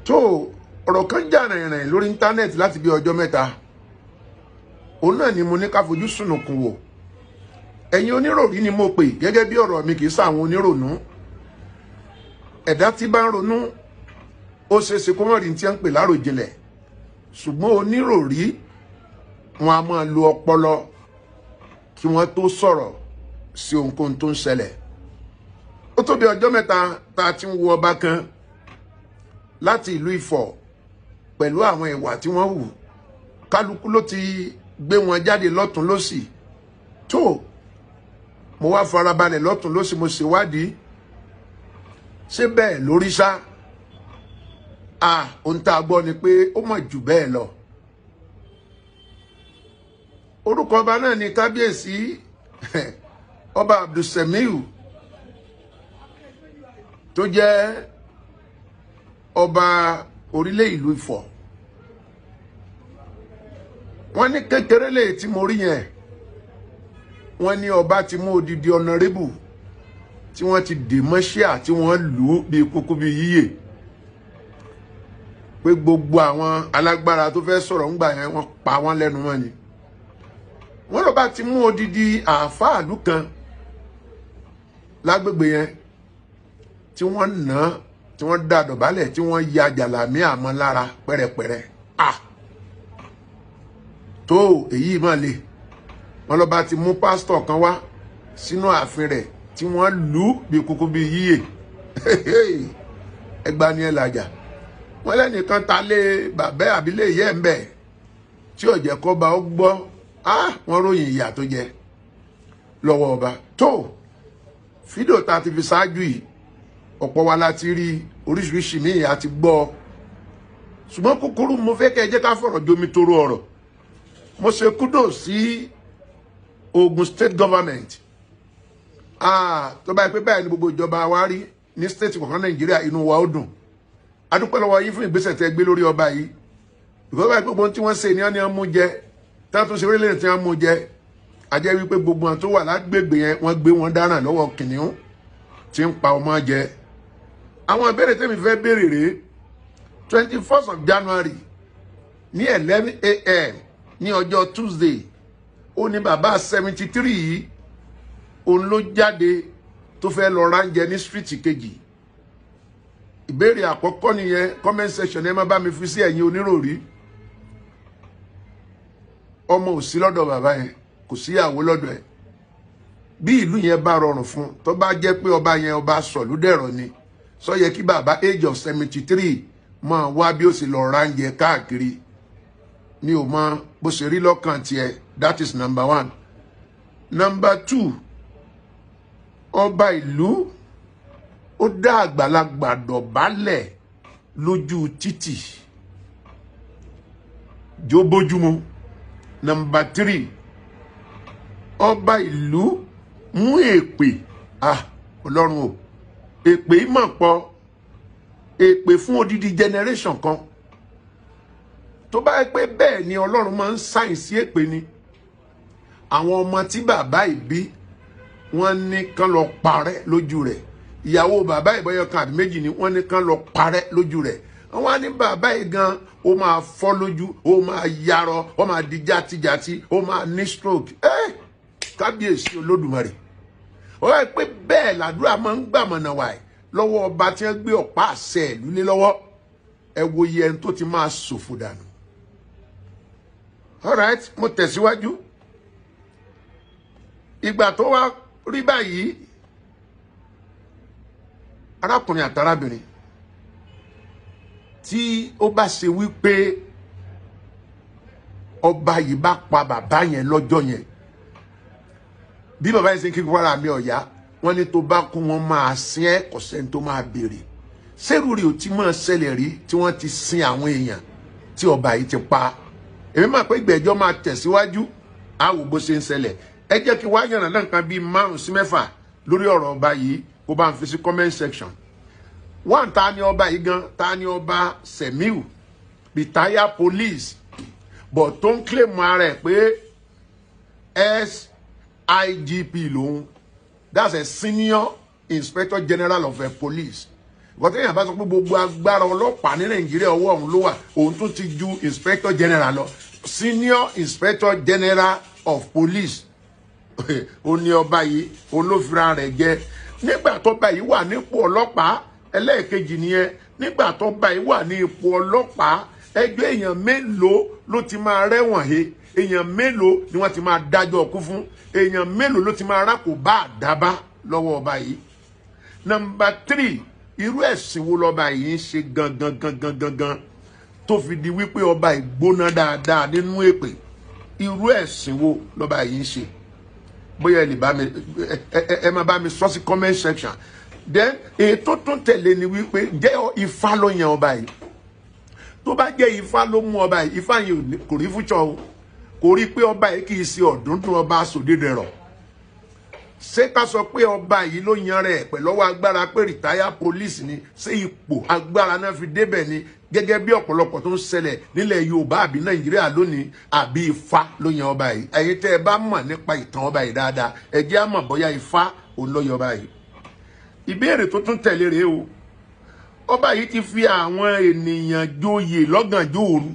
Tó ọ̀rọ̀ kan jà rìnrìn lórí íńtánẹ́ẹ̀tì láti bí ọjọ́ 3. Òun náà ni mo ní ká fojú sùnùkùn wò. Ẹ̀yin oníròrí ni mo pè gẹ́gẹ́ bí ọ̀rọ̀ mi, kì í sáwọn onírònú. Ẹ̀dá tí bá ń ronú, ó ṣeéṣe kó mọ̀ rí tí wọ́n ń pè láròjinlẹ̀, ṣùgbọ́n oníròrí wọn a máa lo ọpọlọ kí wọ́n tó sọ̀rọ̀ sí ohunkóhun tó ń ṣẹlẹ̀. Ó tó bí ọjọ́ 3 tá a ti ń wo ọba kan láti ìlú Ifọ̀ pẹ̀lú àwọn ìwà tí wọ́n hù. Kálukú ló ti gbé wọn jáde lọ́tún lọ́sì. Tó mo wá farabalẹ̀ lọ́tún lọ́sì, mo ṣèwádìí, ṣé bẹ́ẹ̀ lórí ṣá? A ohun tá a gbọ́ ni pé ó mọ̀ jù bẹ́ẹ̀ lọ. Orúkọ ọba náà ni Kábíyèsí Ọba Abdulsemiu, tó jẹ́ ọba orílẹ̀ ìlú Ifọ̀. Wọ́n ní kékeré lè tí mo rí yẹn. Wọ́n ní ọba ti mú odidi honourable tí wọ́n ti dè mọ́ṣíà, tí wọ́n lù ú bíi kúkú bíi yíyè, pé gbogbo àwọn alágbára tó fẹ́ sọ̀rọ̀ ńgbà yẹn, wọ́n pa wọ́n lẹ́nu mọ́ ni. Wọ́n lọ́ba ti mú odidi àáfàálù kan lágbègbè yẹn tí wọ́n nà án, tí wọ́n dá dọ̀bálẹ̀, tí wọ́n ya jàlámí àmọ́ lára pẹ́rẹpẹ́rẹ. Ah, tó èyí mà le. Wọ́n lọ́ba ti mú pásítọ̀ kan wá sínú ààfin rẹ̀ tí wọ́n lù ú bí kúkú bí yíyè. Ẹgbà ni ẹ làjà. Wọ́n lẹ́nìkan ta lé bàbá àbílẹ̀ yẹ́ ń bẹ̀ tí ọ̀jẹ̀ kọ́ba ó gbọ́. Ah, wọ́n ròyìn ìyà tó jẹ lọ́wọ́ ọba. Tó fídíò tá a ti fi ṣáájú yìí, ọ̀pọ̀ wa láti rí oríṣiríṣi míì àti gbọ́, ṣùgbọ́n kúkúrú mo fẹ́ kẹ́ ẹ jẹ́ ká fọ̀rọ̀ jomi toro ọ̀rọ̀. Mo ṣe kudos sí Ogun State government. Ah, tó bá yẹ pé báyìí ni gbogbo ìjọba wa rí ní state kọ̀ọ̀kan Nàìjíríà, inú wa ó dùn. A dúpẹ́ lọ́wọ́ yín fún ìgbésẹ̀ tẹ́ gbé lórí ọba yìí. Ìfowópamọ́ báyìí, gbogbo ohun tí wọ́n ṣe ni wọ́n ní wọ́n mú jẹ, tí wọ́n tún ṣe orílẹ̀-èdè tí wọ́n mú jẹ, a jẹ́ wípé gbogbo wọn tó wà lágbègbè yẹn, wọ́n gbé wọn dáràn lọ́wọ́ kìnìún tí ń pa ọmọ jẹ. Àwọn ìbéèrè tẹ́mi fẹ́ béèrè rèé. 21st of January ní 11 a.m. ní ọjọ́ Tuesday, ó ní bàbá 73 yìí, òun ló jáde tó fẹ́ lọ ránjẹ ní street kejì. Ìbéèrè àkọ́kọ́ nìyẹn. Comment section, ẹ má bá mi fi sí. Ẹ̀yin oníròrí, ọmọ ò sí lọ́dọ̀ bàbá yẹn, kò síyàwó lọ́dọ̀ ẹ̀. Bí ìlú yẹn bá rọrùn fún, tó bá jẹ́ pé ọba yẹn ọba sọ̀lúdẹ̀rọ̀ ni, sọ yẹ kí bàbá age of 73 máa wá bí ó sì lọ ránjẹ káàkiri? Mi ò mọ bó ṣe rí lọ́kàn tiẹ̀. That is number one. Number two, ọba ìlú ó dá àgbàlagbà dọ̀bálẹ̀ lójú títì, jó bójúmu? Number three, ọba ìlú mú èpè. Ah, Ọlọ́run o, èpè yìí mọ̀ pọ̀, èpè fún odidi generation kan. Tó bá yẹ pé bẹ́ẹ̀ ni Ọlọ́run máa ń sáyìn sí èpè ni, àwọn ọmọ tí bàbá ìbí, wọ́n ní kán lọ parẹ́ lójú rẹ̀. Ìyàwó bàbá ìbọyọ kan àbí méjì ni wọ́n ní kán lọ parẹ́ lójú rẹ̀. Wọ́n á ní bàbá yìí gan, ó máa fọ́ lójú, ó máa yarọ, ó máa di játijàti, ó máa ní stroke. Ẹ kábíyèsí Olódùmarè, ó yẹ pé bẹ́ẹ̀ làdúrà máa ń gbàmọ̀nà wà lọ́wọ́ ọba tí wọ́n gbé ọ̀pá àṣẹ ìlú lé lọ́wọ́. Ẹ wo iye ẹni tó ti máa ṣòfò dànù. Alright, mo tẹ̀síwájú. Ìgbà tó wá rí báyìí, arákùnrin àtàrábìnrin, tí ó bá ṣe wípé ọba yìí bá pa bàbá yẹn lọ́jọ́ yẹn, bí bàbá yẹn ṣe ń kí wàrà mi ọ̀yá, wọ́n ní tó bá kú, wọ́n máa sin ẹ́, kò sẹ́ni tó máa béèrè. Sẹ́rù rí o ti máa ṣẹlẹ̀ rí tí wọ́n ti sin àwọn èèyàn tí ọba yìí ti pa? Èmi máa pé ìgbẹ́jọ́ máa tẹ̀síwájú, á wò bó ṣe ń ṣẹlẹ̀. Ẹ jẹ́ kí wá yànnà náà nǹkan bíi márùn sí mẹ́fà lórí ọ̀rọ̀ ọba yìí, kó bá ń fi sí comment section. One, ta ni ọba yìí gan? Ta ni Ọba Semiu, retired police, but tó ń claim ara ẹ̀ pé SIGP lòun? That's a Senior Inspector General of a Police. Nǹkan téèyàn bá sọ pé gbogbo agbára ọlọ́pàá ní Nàìjíríà, ọwọ́ òun ló wà, òun tún ti ju Inspector General lọ. Senior Inspector General of Police ó ní ọba yìí, olófira rẹ̀ jẹ́ nígbà tó bá yìí wà nípò ọlọ́pàá. Ẹlẹ́ẹ̀kejì nìyẹn. Nígbà tó bá yìí wà ní ipò ọlọ́pàá, ẹjọ́ èèyàn mélòó ló ti máa rẹ́wọ̀n he? Èèyàn mélòó ni wọ́n ti máa dájọ́ ọkú fún? Èèyàn mélòó ló ti máa rákò bá àdábá lọ́wọ́ ọba yìí? Number 3, irú ẹ̀sìn wo lọ́ba yìí ń ṣe gangan gangan gangan tó fi di wípé ọba ìgbóná dáadáa nínú èpè? Irú ẹ̀sìn wo lọ́ba yìí ń ṣe? Bóyá ẹ lè bá mi, ẹ máa bá mi sọ sí comment section. Then ètò tún tẹ̀lé ni wípé, jẹ́ Ifá ló yan ọba yìí? Tó bá jẹ́ Ifá ló mú ọba yìí, Ifá yìí kò rí fúnṣọ o, kò rí pé ọba yìí kì í ṣe ọ̀dúndún ọba sòdédẹrọ̀. Ṣé ká sọ pé ọba yìí ló yan rẹ̀ pẹ̀lú ọwọ́ agbára pé retire police ni? Ṣé ipò agbára náà fi débẹ̀ ni, gẹ́gẹ́ bí ọ̀pọ̀lọpọ̀ tó ń ṣẹlẹ̀ nílẹ̀ Yorùbá àbí Nàìjíríà lónìí, àbí Ifá ló yan ọba yìí? Ẹ̀yin tẹ́ ẹ bá mọ̀ nípa ìtàn ọba yìí dáadáa, ẹ jẹ́ á mọ̀ bóyá Ifá òun ló yan ọba yìí. Ìbéèrè tó tún tẹ̀lé rèé o. Ọba yìí ti fi àwọn ènìyàn joyè lọ́gànjọ́ òru.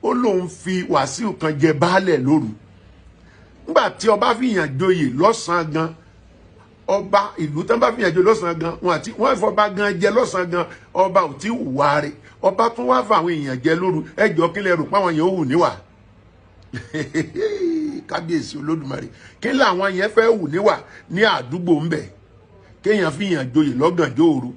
Ó lóun fi Wàsíù kan jẹ baálẹ̀ lóru. Nígbà tí ọba fi yàn joyè lọ́sàn-án gan, ọba ìlú tán bá fi yàn joyè lọ́sàn-án gan, wọn àti wọn ìfọba gan jẹ lọ́sàn-án gan, ọba ò tí wà rè. Ọba tún wá fún àwọn èèyàn jẹ lóru. Ẹjọ́, kí lẹ rò pé àwọn yẹn ó hù níwà? Kábíyèsí Olódùmarè, kí làwọn yẹn fẹ́ hù níwà ní àdúgbò ńbẹ, kéèyàn fi yàn joyè lọ́gànjọ́ òru?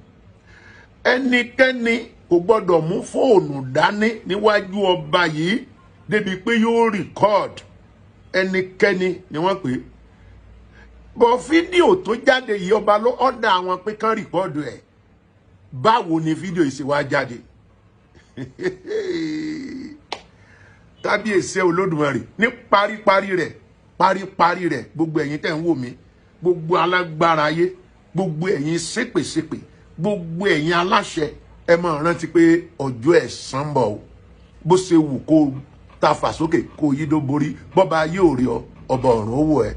Ẹnikẹ́ni kò gbọ́dọ̀ mú fóònù dání níwájú ọba yìí débi pé yóò record. Ẹnikẹ́ni ni wọ́n pè é bọ̀. Fídíò tó jáde yìí, ọba ló ọ̀dà àwọn pé kán record ẹ̀. Báwo ni fídíò yìí ṣe wá jáde? Kábíyèsí Olódùmarè. Ní paríparí rẹ̀, paríparí rẹ̀, gbogbo ẹ̀yin tẹ́ ń wò mí, gbogbo alágbára ayé, gbogbo ẹ̀yin ṣépèṣépè, gbogbo ẹ̀yin aláṣẹ, ẹ máa rántí pé ọjọ́ ẹ̀san ń bọ̀ o. Bó ṣe wù kó ta fà sókè, kó yí dó borí, bọ́ba yóò rí ọ, ọba ọ̀run ó wò ẹ́.